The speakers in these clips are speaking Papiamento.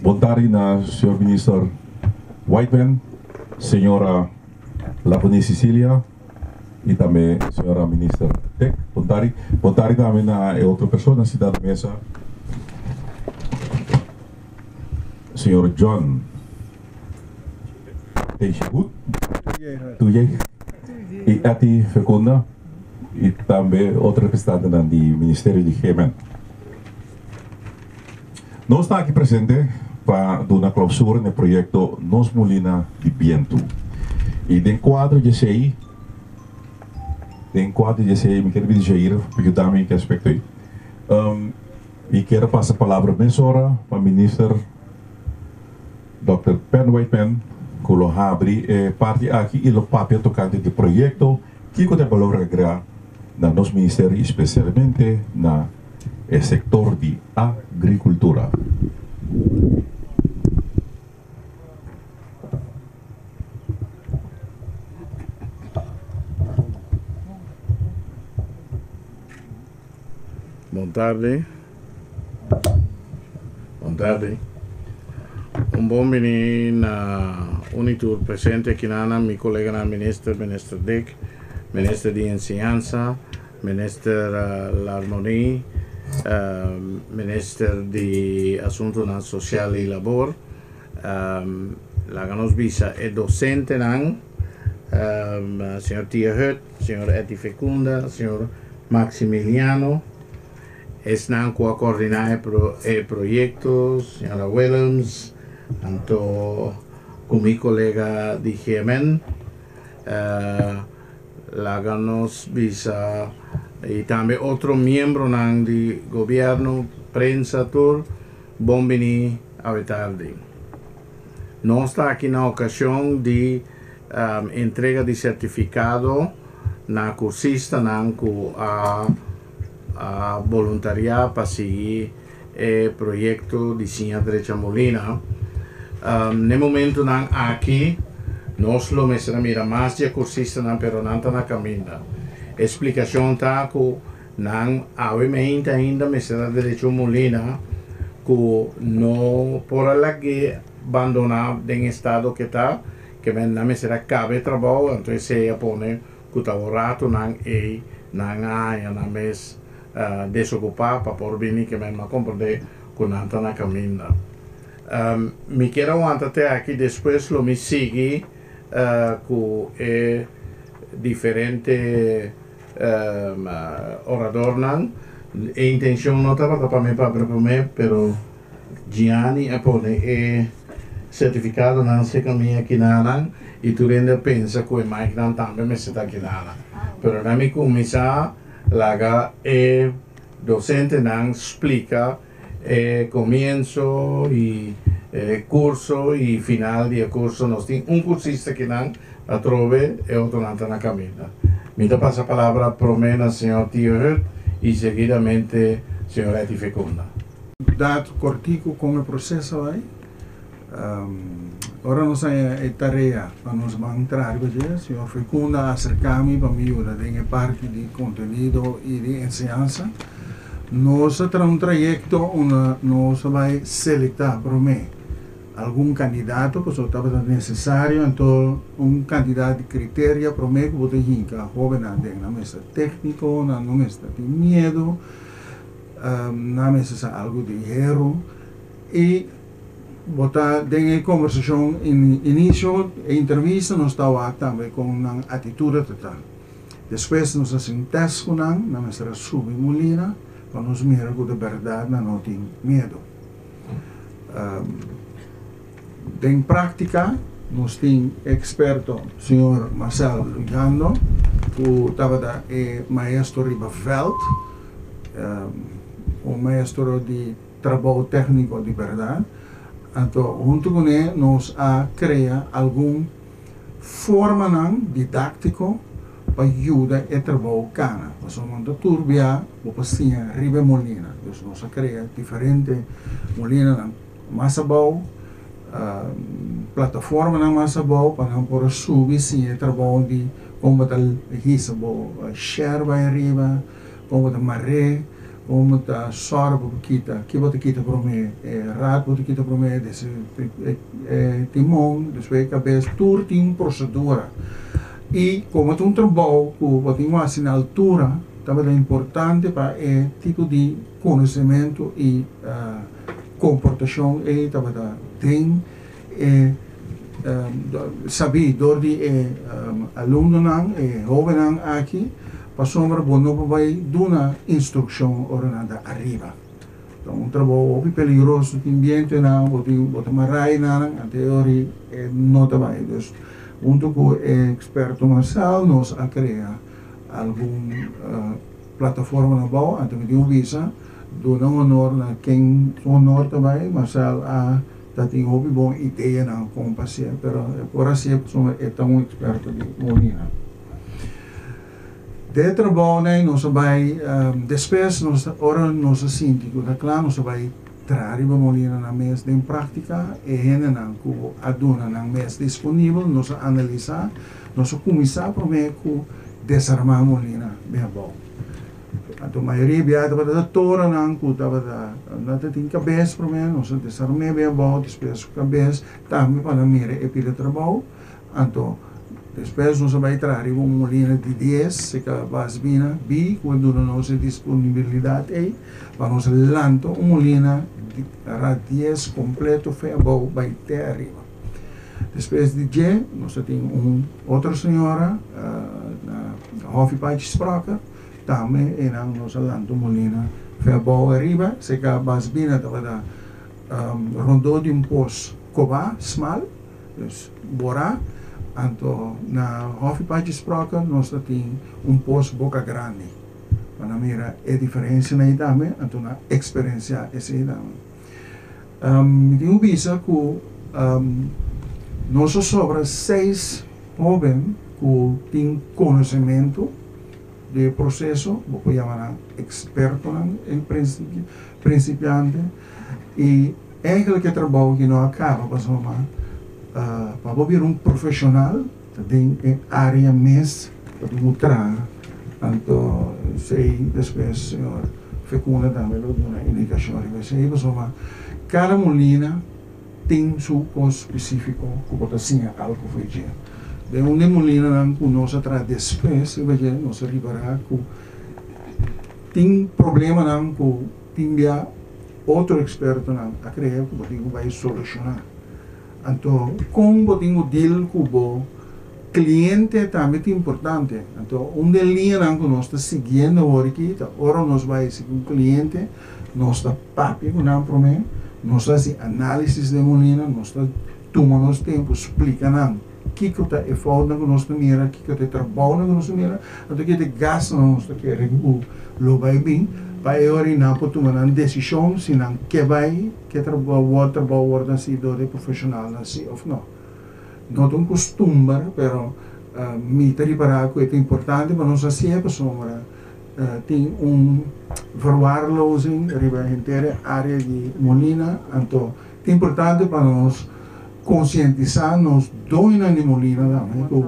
Bon tardi na señor Minister Whiteman, señora Lavonie Cecilia y tambe señora Minister Dick. Bon tardi. Bon tardi tambe na e otro persona sita na mesa, señor John Tejehut, Tuyeh y Etty Fecunda y tambe otro representantenan di Ministerio di GMN. Nos ta aki presente pa duna clausura na e proyecto Nos Mulina di Bientu. Y den cuadro di esey, den cuadro di esey mi kier pidi Jair pa yuda mi cu e aspecto ey. Mi kier pasa palabra mesora pa Minister Dòkter Pen Whiteman cu lo habri e parti aki y lo papia tocante di proyecto kico ta e balor agregá na nos ministerio y specialmente na e sector di agricultura. Bon tardi. Bon tardi. Un bon bini na Unitur presente aki na mi coleganan minister, minister Dick, minister di enseñansa, minister Larmonie, minister di asuntonan social y labor. Laga nos bisa e docentenan, señor Tia Hut, señor Etty Fecunda, señor Maximiliano, esnan ku a koordiná e e proyekto, señora Willems, anto ku mi kolega di GMN, laga nos bisa i tambe otro miembronan di gobièrnu, prensa tur, bon bini awe tardi. Nos ta aki na okashon di entrega di sertifikado na kursistanan ku a a boluntariá pa sigui e proyekto di Siña Drecha Molina. N'e momentunan aki nos lo mester a mira mas di e kursistanan pero nan ta na kaminda. E splikashon ta ku nan awe meinta ainda mester a drecha un molina ku no por a lag'é bandoná den estado ke ta. Ke men nan mester a kaba e trabou, anto esei a pone ku ta un ratu nan ei nan a haña nan mes desokupá pa por bini ke men no a komprendé ku nan ta na kaminda. Mi kier a wanta te aki, despues lo mi sigui ku e diferente oradornan. E intenshon no tabata pa mi papia promé, pero Gianni a pone e sertifikadonan serka mi aki nanan i tur hende a pensa ku e micnan tambe mester ta aki nanan. Pero nan mi kuminsá laga e dosentenan splika e komienso i e kurso i final di e kurso. Nos tin un kursista akinan atrobe, e otronan ta na kaminda. Mi ta pasa palabra promé na señor Tio Hut i seguidamente señor Etty Fecunda. Dat kortiku kon e proseso bai. Ora nos haña e tarea pa nos ban traha riba dje, señor Fecunda a aserká mi pa mi yuda den e parti di kontenido i di enseñansa. Nos a traha un trayekto unda nos a bai selektá promé algun kandidato pasobra tabata nesesario anto un kantidat di kriteria promé ku bo ta hinka hóbennan den. Nan mester tékniko, nan no mester tin miedu. Nan mester sa algu di heru i bo ta den e kombersashon inisio e intervista nos ta wak tambe kon nan atitude ta ta. Despues nos hasi un tèst ku nan, nan mester a subi mulina pa nos mira ku di bèrdat nan no tin miedu. Den práktika nos tin e eksperto señor Marcel Lujando ku tabata e maestro riba vèlt, un maestro di trabou tékniko di bèrdat. Anto huntu kuné nos a krea algun formanan didáktiko pa yuda e trabou kana. Pasobra no ta tur bia bo por siña riba e molina. Dus nos a krea diferente molinanan. Mas abou, plataformanan mas abou pa nan por a subi siña e trabou di kon bo ta hisa bo share bai ariba, kon bo ta mar'é, Kon bo ta sòru pa bo kita, ki bo ta kita promé, e rat bo ta kita promé, des e timon, despues e kabes, tur tin un prosedura. I komo ta un trabou ku bo tin ku hasi na altura, tabata importante pa e tipo di konosementu i komportashon ei tabata den e sabí dor di e alumnonan, e hóbennan aki, pasobra bo no por bai duna instrukshon ora nan ta ariba. Ta un trabou hopi peligroso, tin bientonan, bo tin bo ta marai nan, anto e ora e no ta bai. Dus hunto ku e eksperto Marcel nos a krea algun plataforma abou, anto mi tin un bisa duna honor na ken su honor ta bai, Marcel a Ta tin hopi bon ideanan kon pa hacié, pero e por hacié pasobra e ta un experto di molina. De trabounan nos a bai despues nos ora nos a sinti ku ta kla nos a bai traha riba molinanan mes den praktika. E hendenan ku a duna nan mes disponibel nos a analisá, nos a kuminsá promé ku desarmá molina den abou. Anto mayoria biaha tabata ta toranan ku tabata nan ta tin kabes promé, nos a desarm'é bien abou, despues ku kabes tambe pa nan mira e pida trabou. Anto despues nos a bai traha riba un molina di dies, seka bas bina bi ku a duna nos e disponibilidat ei pa nos lanta un molina di ra dies kompleto fe abou bai te ariba. Despues di dje nos a tin un otro señora na Hòfi Pachi Sprocker. Tambe einan nos a lanta un molina fe abou ariba, seka Basbina tabata rondó di un pos kobá, smal, dus borá, anto na Hòfi Pachi Sprocker nos ta tin un pos boka grandi. Pa nan mira e diferensianan ei tambe, anto nan eksperensiá esei tambe. Mi tin ku bisa ku nos a sobra seis hóben ku tin konosementu di e proseso, bo por yama nan ekspertonan en prinsipiante, i eigentlik e trabou aki no a kaba pasobra pa bo bira un profeshonal ta den e área mes pa tin ku traha, anto esei despues señor Fecunda tambe lo duna indikashon riba esei pasobra kada molina tin su kos spesífiko ku bo ta siña algu for dje. Den un di e molinanan ku nos a traha despues riba dje, nos a ripará ku tin problemanan ku tin bia otro ekspertonan a krea ku bo tin ku bai solushoná. Anto kon bo tin ku deal ku bo kliente tambe ta importante. Anto un di e liñanan ku nos ta siguiendo awor aki ta ora nos bai sigui un kliente, Nos ta papia ku nan promé, nos ta hasi análisis den molina, nos ta tuma nos tempu splika nan kiko ta e foutnan ku nos ta mira, kiko ta e trabounan ku nos ta mira, anto kiko ta e gastunan ku nos ta kere ku lo bai bin pa e ora ei nan por tuma nan desishon si nan ke bai ke trabou trabou wòrdu hasi dor di e profeshonalnan si òf no. No ta un kustumber pero mi ta ripará ku e ta importante pa nos hasié pasobra. Tin un verwaarlozing riba henter e área di Molina, anto ta importante pa nos konsientisá nos doñonan di Molina tambe ku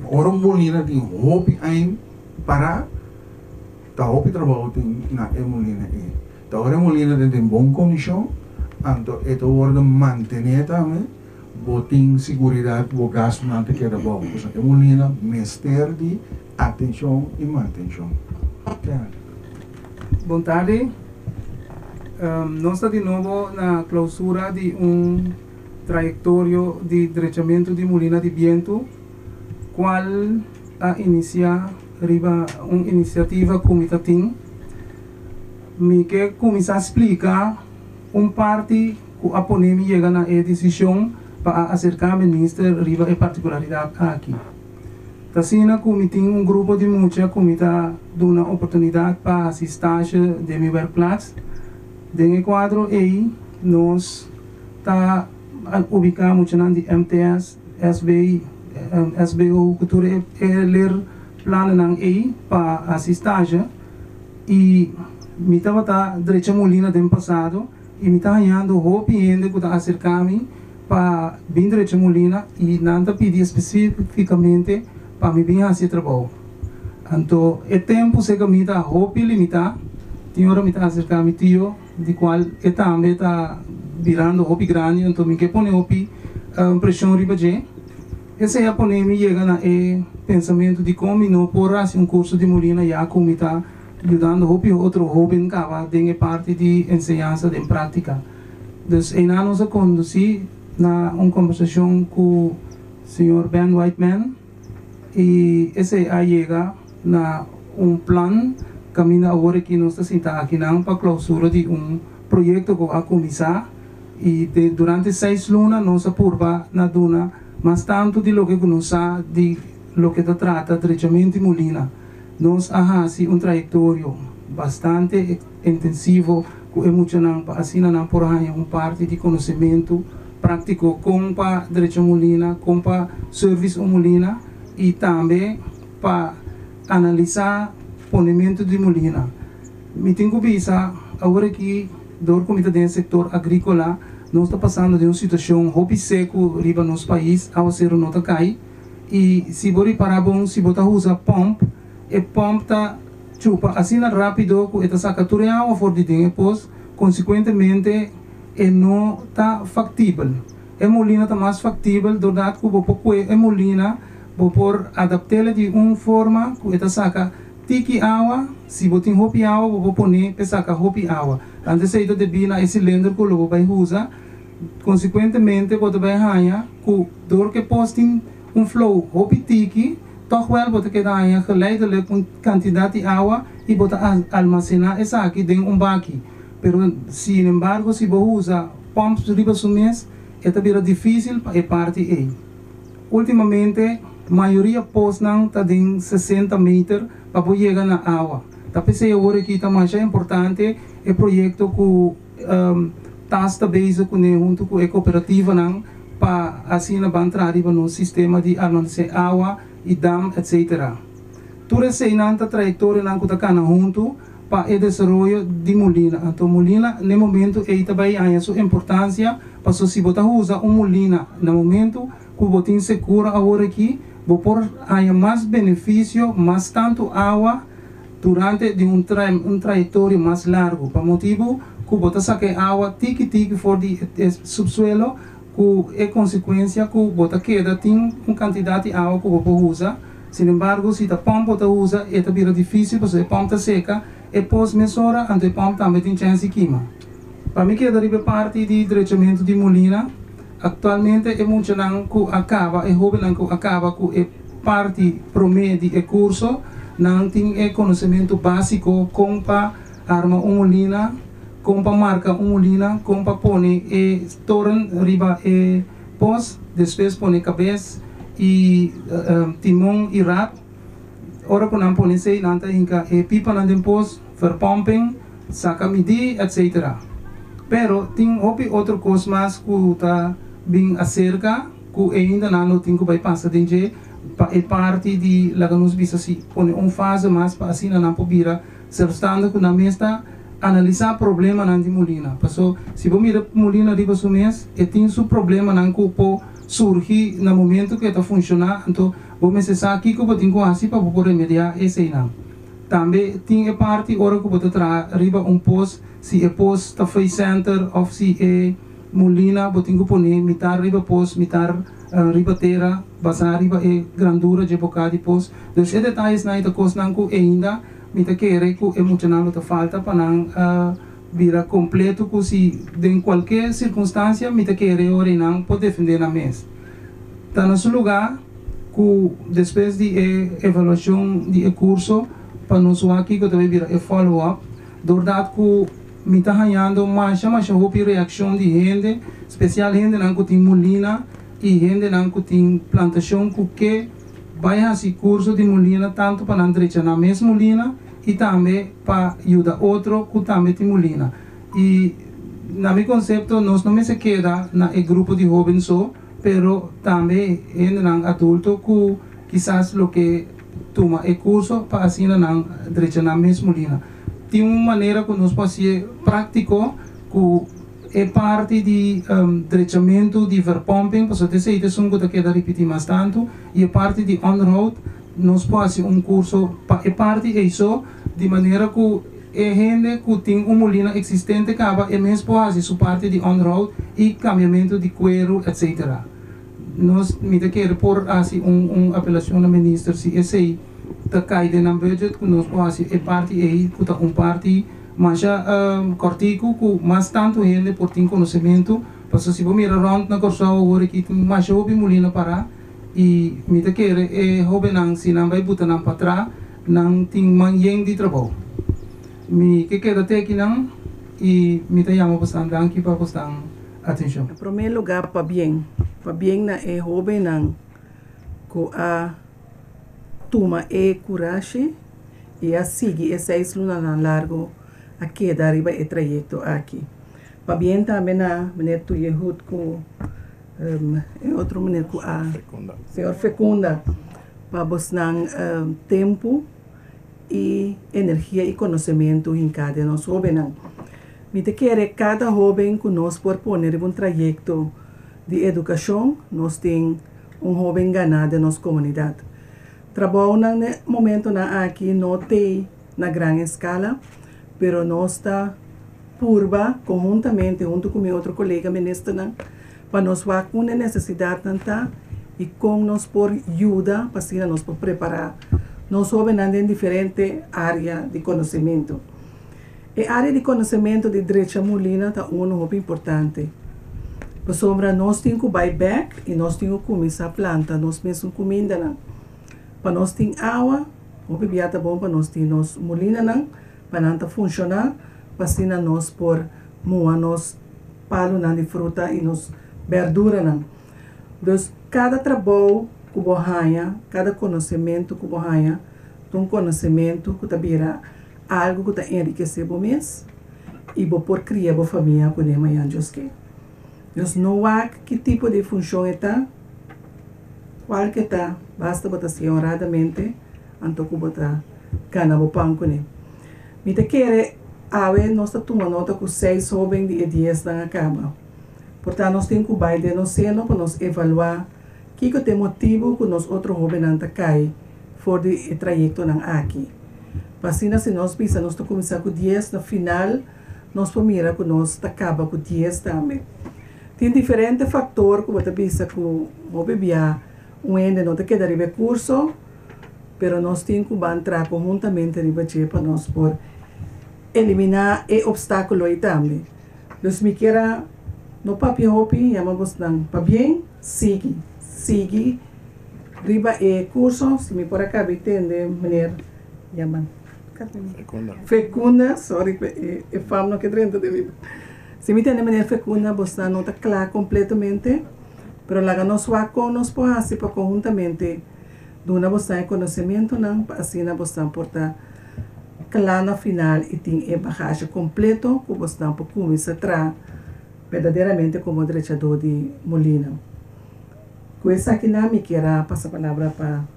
ora un molina tin hopi aña pará ta hopi trabou tin na e molina ei. Ta ora e molina ta den bon kondishon anto e ta wòrdu mantené tambe, bo tin siguridat ku bo gastunan ta keda bou pasobra e molina mester di Atenshon i mantenshon. Bon tardi. Nos ta di nobo na klausura di un trayektorio di drechamentu di Mulina di Bientu, kual a inisiá riba un inisiativa ku mi ta tin. Mi ke kuminsá splika un parti ku a pone mi yega na e desishon pa a aserká minister riba e partikularidat aki. Ta asina ku mi tin un grupo di mucha ku mi ta duna oportunidat pa hasi stasje den mi werkplaats. Den e kuadro ei nos ta ubiká muchanan di MTS, SB, SBO ku tur e leerplanennan ei pa hasi stasje. I mi tabata drecha mulina den pasado i mi ta hañando hopi hende ku ta aserká mi pa bin drecha mulina i nan ta pidi espesífikamente pa mi bin hasi e trabou. Anto e tempu serka mi ta hopi limitá. Tin ora mi ta aserká mi tio, di kual e tambe ta birando hopi grandi, anto mi ke pone hopi preshon riba dje. Esei a pone mi yega na e pensamentu dikon mi no por hasi un kurso di mulina ya ku mi ta yudando hopi otro hóben kaba den e parti di enseñansa den práktika. Dus einan nos a kondusí na un kombersashon ku señor Ben Whiteman i esei a yega na un plan kaminda awor aki nos ta sinta akinan pa klousura di un proyekto ku a kuminsá i de durante seis luna nos a purba na duna mas tantu di loke ku nos sa di loke ta trata drechamentu di mulina. Nos a hasi un trayektorio bastante intensivo ku e muchanan pa asina nan por haña un parti di konosementu práktiko kon pa drecha mulina, kon pa service un mulina i tambe pa analisá ponementu di mulina. Mi tin ku bisa awor aki dor ku mi ta den e sektor agríkola nos ta pasando den un situashon hopi seku riba nos pais, awaseru no ta kai i si bo ripará bon si bo ta usa pòmp e pòmp ta chupa asina rápido ku e ta saka tur e awa for di den e pos, konsekuentemente e no ta faktibel. E mulina ta mas faktibel doordat ku bo por kue e mulina, bo por adapt'el di un forma ku e ta saka tiki awa, si bo tin hopi awa bo por pone p'e saka hopi awa. Anto esei ta debí na e silender ku lo bo bai usa, konsekuentemente bo ta bai haña ku dor ku e pos tin un flow hopi tiki, tòg wèl bo ta keda haña geleidelijk un kantidat di awa i bo ta almasená esaki den un baki. Pero sin embargo si bo usa pòmp riba su mes e ta bira difísil pa e parti ei. Últimamente mayoria posnan ta den 60 meter pa bo yega na awa. Ta p'esei awor aki ta masha importante e proyekto ku tas ta bezig kuné huntu ku e kooperativanan pa asina ban traha riba nos sistema di almasená awa i dam etsetera. Tur eseinan ta trayektorianan ku ta kana huntu pa e desaroyo di mulina. Anto mulina n'e momentu ei ta bai haña su importansia paso si bo ta usa un mulina na momentu ku bo tin sekura awor aki bo por haña mas benefisio, mas tantu awa durante di un un trayektorio mas largu pa motibu ku bo ta saka e awa tiki tiki for di e subsuelo ku e konsekuensia ku bo ta keda tin un kantidat di awa ku bo por usa. Sinembargo, si ta pòmp bo ta usa, e ta bira difísil pasobra e pòmp ta seka e pos mesora, anto e pòmp tambe tin chèns di kima. Pa mi keda riba e parti di drechamentu di mulina, aktualmente e muchanan ku a kaba, e hóbennan ku a kaba ku e parti promé di e kurso, nan tin e konosementu básiko kon pa arma un mulina, kon pa marka un mulina, kon pa pone e toren riba e pos, despues pone kabes i timon i rat. Ora ku nan pone esei nan ta hinka e pipanan den pos, verpomping, saka midí, etc. Pero tin hopi otro kos mas ku ta bin aserka ku ainda nan lo tin ku bai pasa den dje pa e parti di laga nos bisa si pone un fase mas pa asina nan por bira zelfstandig ku nan mes ta analisá problemanan di mulina. Paso si bo mira mulina riba su mes e tin su problemanan ku por surgi na momento ku e ta funshoná, anto bo mester sa kiko bo tin ku hasi pa bo por remediá eseinan. Tambe tin e parti ora ku bo ta traha riba un pos, si e pos ta face center òf si e mulina bo tin ku pone mitar riba pos, mitar riba tera, basá riba e grandura dje boká di pos. Dus e detayesnan ei ta kosnan ku ainda mi ta kere ku e muchanan lo ta falta pa nan bira kompleto ku si den kualke sirkunstansia mi ta kere ora einan por defendé nan mes. Ta na su lugá ku despues di e evaluashon di e kurso pa nos wak kiko ta bai bira e follow up, dordat ku mi ta hañando masha masha hopi reakshon di hende, spesial hendenan ku tin mulina i hendenan ku tin plantashon ku ke bai hasi kurso di mulina tantu pa nan drecha nan mes mulina i tambe pa yuda otro ku tambe tin mulina. I na mi konsepto nos no mester keda na e grupo di hóben so, pero tambe hendenan adulto ku kisas lo ke tuma e kurso pa asina nan drecha nan mes mulina. Tin un manera ku nos por hasié práktiko ku e parti di drechamentu di verpomping, pasobra esei ta esun ku ta keda ripití mas tantu, i e parti di onderhoud nos por hasi un kurso pa e parti ei so, di manera ku. E hende ku tin un mulina eksistente kaba e mes por hasi su parti di onderhoud i kambiamentu di kueru etc. Nos mi ta kere por hasi un un apelashon na minister si esei ta kai den nan budget ku nos por hasi e parti ei ku ta un parti masha kòrtiku ku mas tantu hende por tin konosementu pasobra si bo mira rònt na Kòrsou awor aki tin masha hopi mulina pará i mi ta kere e hóbennan si nan bai buta nan patra nan tin man yen di trabou. Mi ke keda te akinan i mi ta yama bosnan danki pa bosnan atenshon. Na promé lugá pabien, pabien na e hóbennan ku a tuma e kurashi i a sigui e seis lunanan largu a keda riba e trayekto aki. Pabien tambe na meneer Tuyehut ku e otro meneer ku a señor Fecunda pa bosnan tempu i energia i konosementu hinká den nos hóbennan. Mi ta kere kada hóben ku nos por pone riba un trayekto di edukashon, nos tin un hóben ganá den nos komunidat. Trabounan na e momentonan aki no t'ei na gran eskala, pero nos ta purba konhuntamente huntu ku mi otro kolega ministernan pa nos wak unda e nesesidatnan ta i kon nos por yuda pa asina nos por prepará nos hóbennan den diferente área di konosementu. E área di konosementu di drecha mulina ta unu hopi importante pasobra nos tin ku bai bèk i nos tin ku kuminsá planta nos mesun kumindanan. Pa nos tin awa, hopi bia ta bon pa nos tin nos mulinanan pa nan ta funshoná pa asina nos por muha nos palunan di fruta i nos bèrduranan. Dus kada trabou ku bo haña, kada konosementu ku bo haña ta un konosementu ku ta bira algu ku ta enrikesé bo mes i bo por kria bo famia kuné mañan Dios ke. Dus no wak ki tipo di funshon e ta, kual ke ta, basta bo ta hasié honradamente anto ku bo ta gana bo pan kuné. Mi ta kere awe nos ta tuma nota ku seis hóben di e diesnan a kaba. Por ta nos tin ku bai den nos seno pa nos evaluá kiko ta e motibu ku nos otro hóbennan ta kai for di e trayektonan aki. Pa asina si nos bisa nos ta kuminsá ku dies na final nos por mira ku nos ta kaba ku dies tambe. Tin diferente faktor ku bo ta bisa ku hopi bia un hende no ta keda riba e kurso. Pero nos tin cu ban traha conhuntamente riba dje pa nos por elimina e obstaculo ey tambe. Dus mi kier a no papia hopi, yama bosnan pabien, sigui, sigui riba e curso, si mi por a cabi tende meneer yama Fecunda. Fecunda, sorry e fam no ke drenta den mi. Si mi tende meneer Fecunda bosnan no ta cla completamente, pero laga nos wak con nos por haci pa conhuntamente Duna bosan e konosementunan pa asina bosan por ta kla na final i tin e bagashi kompleto ku bosnan por kuminsá traha berdaderamente komo drechadó di mulina. Ku esakinan mi kier a pasa palabra pa.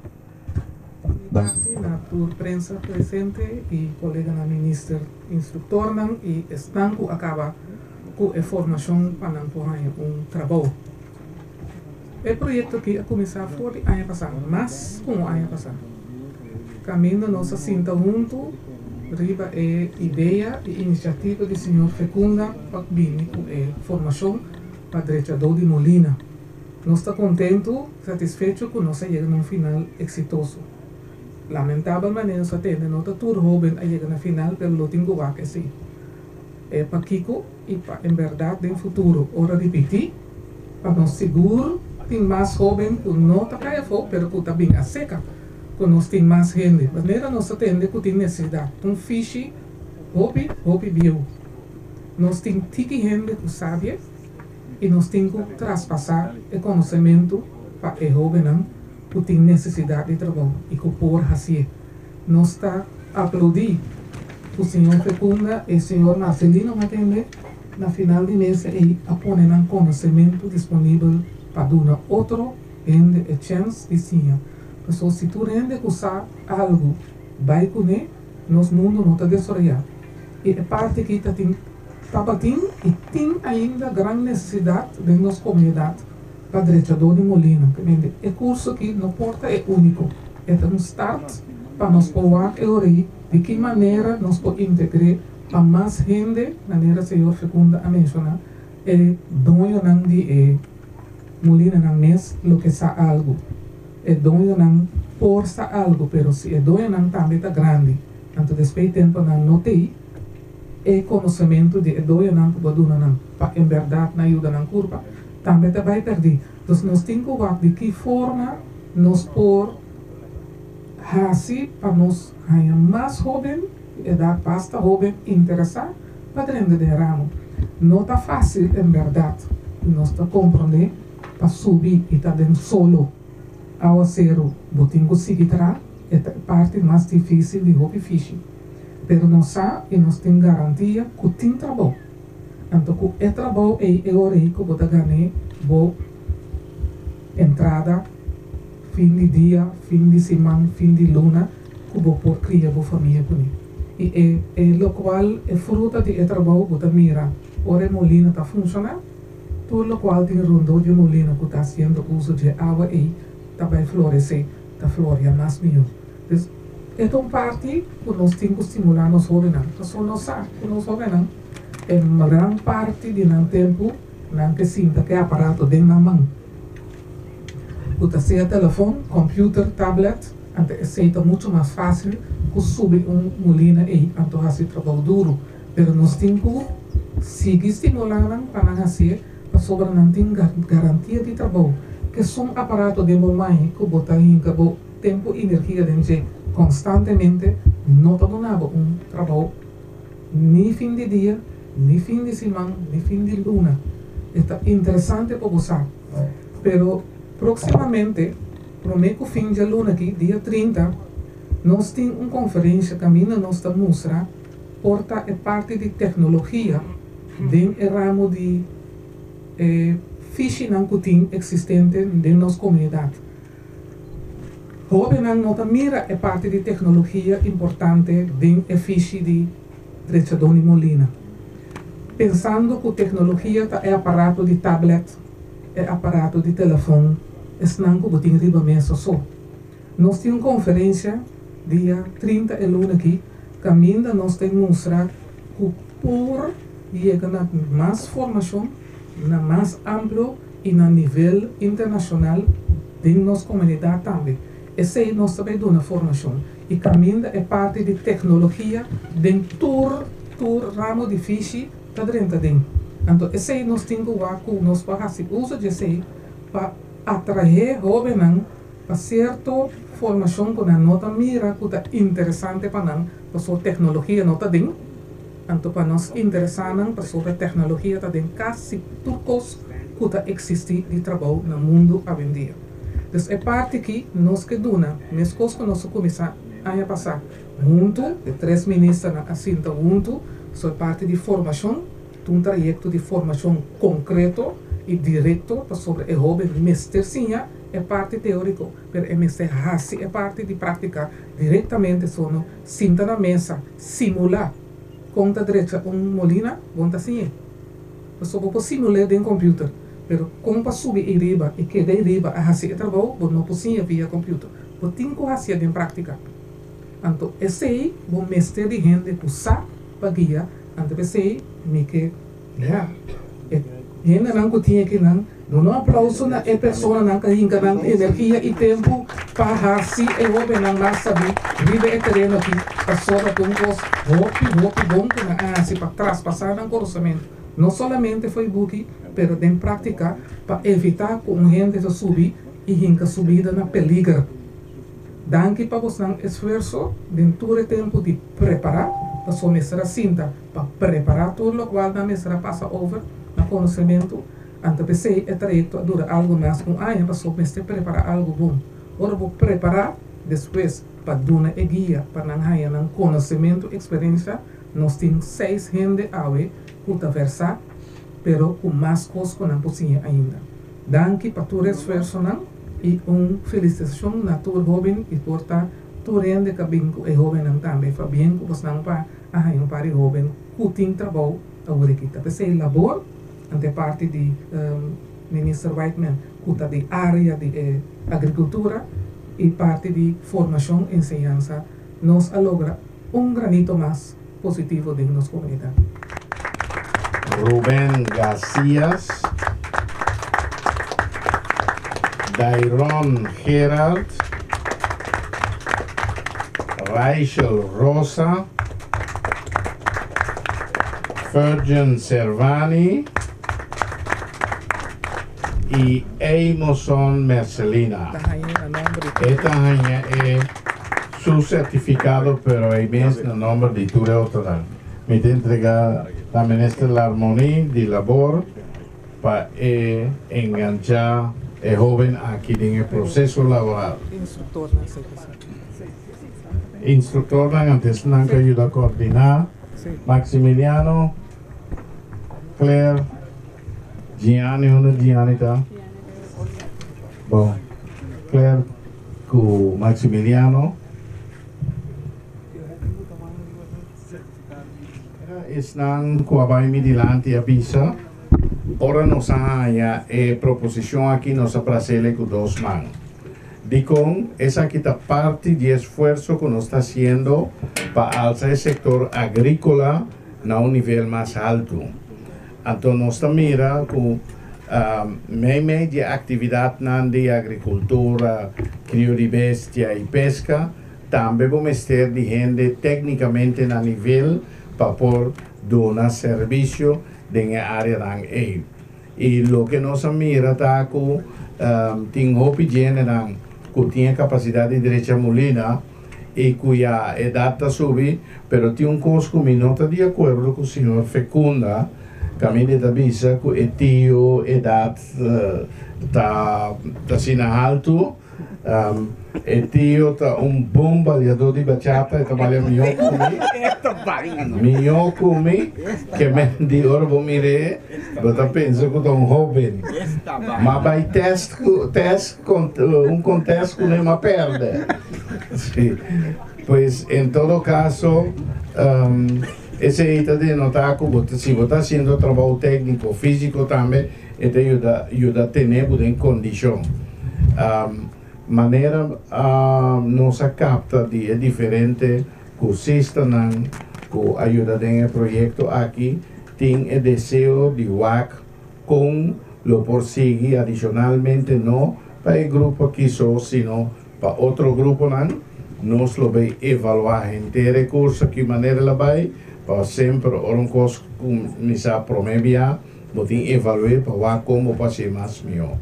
Danki na tur prensa presente i koleganan minister, instruktornan i esnan ku a kaba ku e formashon pa nan por haña un trabou. E proyekto aki a kuminsá for di aña pasá, mas ku un aña pasá. Kaminda nos a sinta huntu riba e idea i inisiativa di señor Fecunda pa bini ku e formashon pa drechadó di Molina. Nos ta kontentu, satisfecho ku nos a yega na un final eksitoso. Lamentabel manera nos a tende no ta tur hóben a yega na final pero lo tin ku wak esei. E pakiko i pa en bèrdat den futuro ora ripití, pa nos sigur tin mas hóben ku no ta kai afó pero ku ta bin aseka ku nos tin mas hende. Manera nos ta tende ku tin nesesidat un fishi hopi hopi bieu. Nos tin tiki hende ku sabie i nos tin ku traspasá e konosementu pa e hóbennan ku tin nesesidat di trabou i ku por hasié. Nos ta aplaudí ku señor Fecunda i señor Marcelino Matende na final di mesa ei a pone nan konosementu disponibel pa duna otro hende e chèns di siña. Pasobra si tur hende ku sa algu bai kuné, nos mundu no ta desaroyá. I e parti aki ta tin tabatin i tin ainda gran nesesidat den nos komunidat pa drechadó di molina. E kurso aki no por ta e úniko, e ta un start. pa nos por wak e ora ei di ki manera nos por integr'é pa mas hende, manera señor Fecunda a menshoná, e doñonan di e mulinanan mes lo ke sa algu. E doñonan por sa algu, pero si e doñonan tambe ta grandi, anto despues di tempu nan no t'ei, e konosementu di e doñonan ku bo duna nan pa en bèrdat nan yuda nan kurpa tambe ta bai pèrdí. Dus nos tin ku wak di ki forma nos por hasi pa nos haña mas hóben di edat basta hóben interesá pa drenta den e ramo. No ta fásil en bèrdat i nos ta komprondé pa subi i ta den solo awaseru bo tin ku sigui traha e ta e parti mas difísil di hopi fishi. Pero nos sa i nos tin garantia ku tin trabou. Anto ku e trabou ei e ora ei ku bo ta gan'é bo entrada fin di dia, fin di siman, fin di luna ku bo por kria bo famia kuné. I e e lokual e fruta di e trabou bo ta mira ora e molina ta funshoná, tur lokual tin rondó dje molina ku ta hasiendo uso dje awa ei ta bai floresé, ta floria mas mihó. Dus e ta un parti ku nos tin ku stimulá nos hóbennan, pasobra nos sa ku nos hóbennan e gran parti di nan tempu nan ke sinta ku e aparato den nan man, ku ta sea telefòn, kòmpiuter, tablet, anto esei ta muchu mas fásil ku subi un mulina ei anto hasi trabou duru. Pero nos tin ku sigui stimulá nan pa nan hasié pasobra nan tin garantia di trabou. Kesun aparato den bo mai ku bo ta hinka bo Tempu i energia den dje konstantemente no ta duna bo un trabou ni fin di dia, ni fin di siman, ni fin di luna. E ta interesante pa bo sa. Pero próksimamente, promé ku fin dje luna aki, dia 30, nos tin un konferensha kaminda nos ta mustra por ta e parti di teknologia den e ramo di e fishinan ku tin eksistente den nos komunidat. Hóbennan no ta mira e parti di teknologia importante den e fishi di drechadó di molina, pensando ku teknologia ta e aparato di tablet, e aparato di telefon, esnan ku bo tin riba mesa so. Nos tin un konferensia dia 30 e luna aki kaminda nos ta mustra ku por yega na mas formashon, na mas amplio i na nivel internashonal den nos komunidat tambe. Esei nos ta bai duna formashon i kaminda e parti di teknologia den tur tur ramo di fishi ta drenta den. Anto esei nos tin ku wak ku nos por hasi uso di esei pa atraé hóbennan pa sierto formashon ku nan no ta mira ku ta interesante pa nan pasobra teknologia no ta den. Anto pa nos interesá nan pasobra teknologia ta den kasi tur kos ku ta eksistí di trabou na mundu awendia. Dus e parti aki nos ke duna, meskos ku nos a kuminsá aña pasá huntu, e tres ministernan a sinta huntu, so e parti di formashon ta un trayekto di formashon konkreto i direkto pasobra e hóben mester siña e parti teóriko pero e mester hasi e parti di práktika direktamente so no Sinta na mesa, simulá kon ta drecha un molina, bon ta siñ'é. Pasobra bo por simul'é den computer, pero kon pa subi ei riba i keda ei riba a hasi e trabou, bo no por siña via computer. Bo tin ku hasié den práktika. Anto esei bo mester di hende ku sa pa guia, anto p'esei mi ke ya e hendenan ku tin akinan. Duna un aplauso na e personanan ku a hinka nan energia i tempu pa hasi e hóbennan mas sabí riba e tereno akí, pasobra ta un kos hopi, hopi bon ku nan a hasi pa traspasá nan konosamentu, no solamente fo'i buki, pero den práktika, pa evitá ku un hende ta subi i hinka su bida na peliger. Danki pa bosnan esfuerso den tur e tempu di prepará, pasobra mester a sinta pa prepará tur lokual nan mester a pasa over na konosementu. Anto p'esei e trayekto a dura algu mas ku un aña pasobra mester prepará algu bon. Ora bo prepará, despues pa duna e guia pa nan haña nan konosementu eksperensia, nos tin seis hende awe ku ta vèrsá pero ku mas kos ku nan por siña ainda. Danki pa tur esfuersonan i un felisitashon na tur hóben i por ta tur hende ka bin ku e hóbennan tambe. Fabien ku bosnan pa a haña un par di hóben ku tin trabou awor aki. Ta p'esei labor. Ante parti di Minister Whiteman ku ta di área di e agrikultura. I parti di formashon enseñansa nos a logra un granito mas positivo den nos komunidat. Ruben Garcias, Dairon Gerard, Rachel Rosa, Virgin Servani i Amoson Mercelina. E ta haña e su sertifikado pero e mes na nòmber di tur e otronan. Mi ta entregá na Minister Larmonie di Labor pa e enganchá e hóben aki den e proseso laboral. Instruktornan antes nan ku a yuda koordiná, Maximiliano, Claire, Gianni, unda Gianni ta? Bon, Claire ku Maximiliano. Esnan ku a bai mi dilanti a bisa, Ora nos a haña e proposishon aki nos a bras'el ku dos man. Dikon? Esaki ta parti di e esfuerso ku nos ta hasiendo pa alsa e sektor agríkola na un nivel mas haltu. Anto nos ta mira ku meimei di e aktividatnan di agrikultura, krio di bestia i peska, tambe bo mester di hende téknikamente na nivel pa por duna servisio den e áreanan ei. I loke nos a mira ta ku tin hopi djendenan ku tin e kapasidat di drecha mulina i ku ya edat ta subi, pero tin un kos ku mi no ta di akuerdo ku señor Fecunda, kaminda e ta bisa ku e tio edat ta asina haltu. E tio ta un bon baliadó di bachata, e ta balia mihó ku mi. Mihó ku mi, ke men di ora bo mir'é, bo ta pensa ku ta un hóben. Ma bai tèst ku tèst un kontèst kuné ma pèrdè. Sí. Pues en todo kaso esei ta denotá ku bo ta si bo ta hasiendo trabou tékniko, físiko tambe, E ta yuda yuda tene bo den kondishon. Manera nos a kapta di e diferente kursistanan ku a yuda den e proyekto aki tin e deseo di wak kon lo por sigui adishonalmente no pa e grupo aki so sino pa otro gruponan. Nos lo bay evaluá henter e kurso ki manera el a bay pa semper ora un kos kuminsá promé bia. Bo tin evalu'é pa wak kon bo por hasié mas mihó.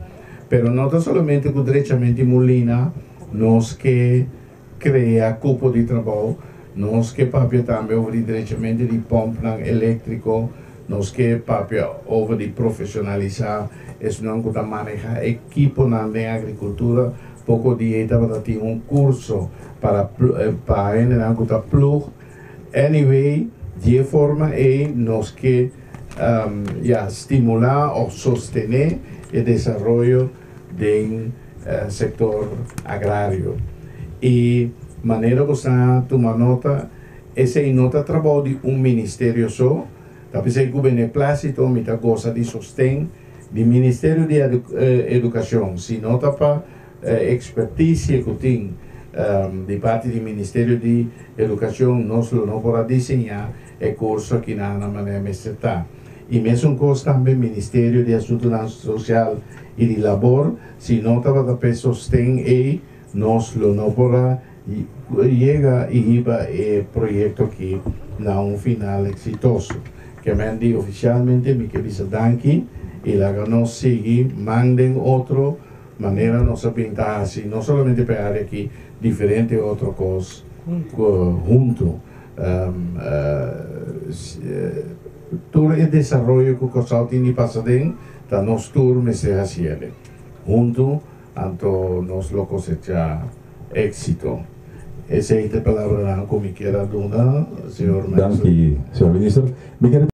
Pero no ta solamente ku drechament di mulina nos ke krea kupo di trabou, nos ke papia tambe over di drechament di pòmpnan eléktriko, nos ke papia over di profeshonalisá esnan ku ta manehá ekiponan den agrikultura. Poko dia ei tabata tin un kurso para pa hendenan ku ta plug. Anyway, di e forma ei nos ke ya stimulá òf sostené e desaroyo den sektor agrario. I manera bo sa tuma nota, esei no ta trabou di un ministerio so, ta p'esei ku beneplácito mi ta gosa di sosten di Ministerio di Edukashon, si no ta pa ekspertisia ku tin di parti di Ministerio di Edukashon nos lo no por a diseñá e kurso aki na manera mester ta. I mesun kos tambe Ministerio di Asuntunan Sosial i di Labor, si no tabata p'e sosten ei nos lo no por a yega i hiba e proyekto aki na un final eksitoso. Kemendi ofisialmente mi ke bisa danki i laga nos sigui man den otro manera nos a bin ta hasi no solamente pa e área aki, diferente otro kos huntu. Tur e desaroyo ku Kòrsou tin di pasa den ta nos tur mester hasi ele huntu, anto nos lo kosechá éksito. Esei ta e palabranan ku mi kier a duna, señor Minister. Danki, señor Minister. Mi kier.